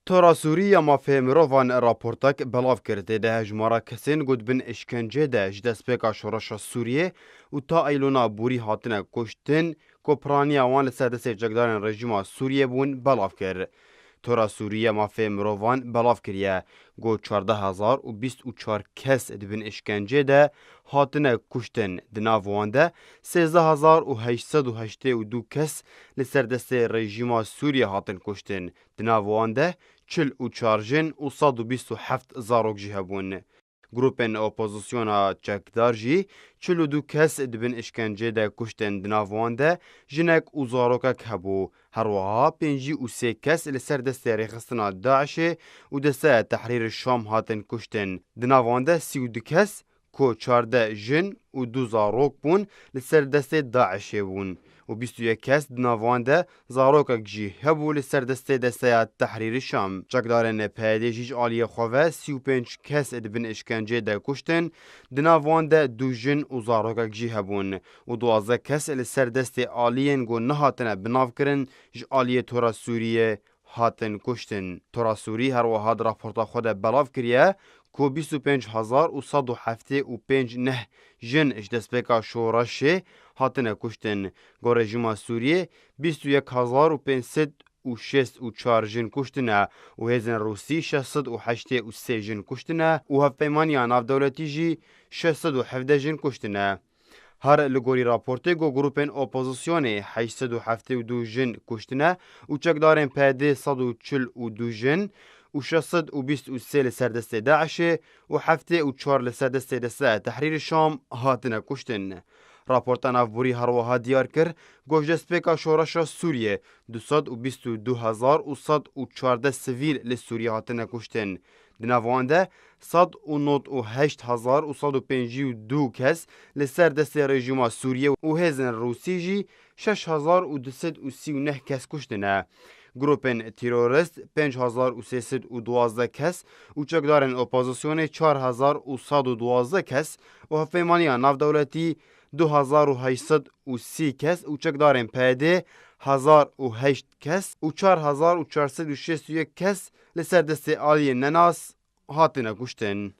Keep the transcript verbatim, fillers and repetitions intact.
Tora Sûrî ya Mafê Mirovan raportek belav kir, tê de hejmara kesên ku di bin îşkencê de ji destpêka şoreşa Sûriyê û ta Eylûna borî hatine kuştin, ku piraniya wan li ser destê çekdarên rejîma Sûriyê bûn, belav kir. Tora Sûrî ya Mafê Mirovan belav kiriye, ku çardeh hezar û bîst û çar kes di bin îşkencê de hatine kuştin, di nav wan de sêzdeh hezar û heşt sed û heştê û du kes li ser destê rejîma Sûriyê hatin kuştin, di nav wan de çil û çar jin û sed û bîst û heft zarok jî hebûn. Grûpên opozisyona çekdar jî çil û du kes di bin îşkencê de kuştin, di nav wan de jinek û zarokek hebû. Her wiha pêncî û sê kes li ser destê rêxistina DAIŞê û Desteya Tehrîrê Şam hatin kuştin, di nav wan de sî û du kes ku çardeh jin û du zarok bûn, li ser destê DAIŞê bûn û bîst û yek kes di nav wan de zarokek jî hebû li ser destê Desteya Tehrîrî Şam. Çekdarên PYDê jî ji aliyê xwe ve sî û pênc kes di bin îşkencê de kuştin, di nav wan de du jin û zarokek jî hebûn û duwazdeh kes li ser destê aliyên ku nehatine binavkirin ji aliyê Tora Sûriyê hatin kuştin. Tora Sûrî her wiha di raporta xwe de belav kiriye ku bîst û pênc hezar û sed û heftê û pênc neh jin ji destpêka şoreşê hatine kuştin. Ku rejîma Sûriyê bîst û yek hezar û pênc sed û şêst û çar jin kuştine û hêzên Rûsî şeş sed û heştê û sê jin kuştine û Hevpeymaniya Navdewletî jî şeş sed û hevdeh jin kuştine. Her li gorî raportê ku grûpên opozisyonê heşt sed û heftê û du jin kuştine û çekdarên PYDê sed û çil û du jin û şeş sed û bîst û sê li ser destê DAIŞê û heftê û çar li ser destê Desteya Tehrîrê Şam hatine kuştin. Raporta navborî her wiha diyar kir ku ji destpêka şoreşa Sûriyê du sed û bîst û du hezar û sed û çardeh sivîl li Sûriyê hatine kuştin. Di nav wan de sed û nod û heşt hezar û sed û pêncî û du kes li ser destê rejîma Sûriyê û hêzên Rûsî jî şeş hezar û du sed û sî û neh kes kuştine. Grûpên terorîst pênc hezar û sê sed û duwazdeh kes û çekdarên opozisyonê çar hezar û sed û duwazdeh kes û Hevpeymaniya Navdewletî du hezar û heşt sed û sî kes û çekdarên PYDê hezar û heşt kes û çar hezar û çar sed û şêst û yek kes li ser destê aliyên nenas hatine kuştin.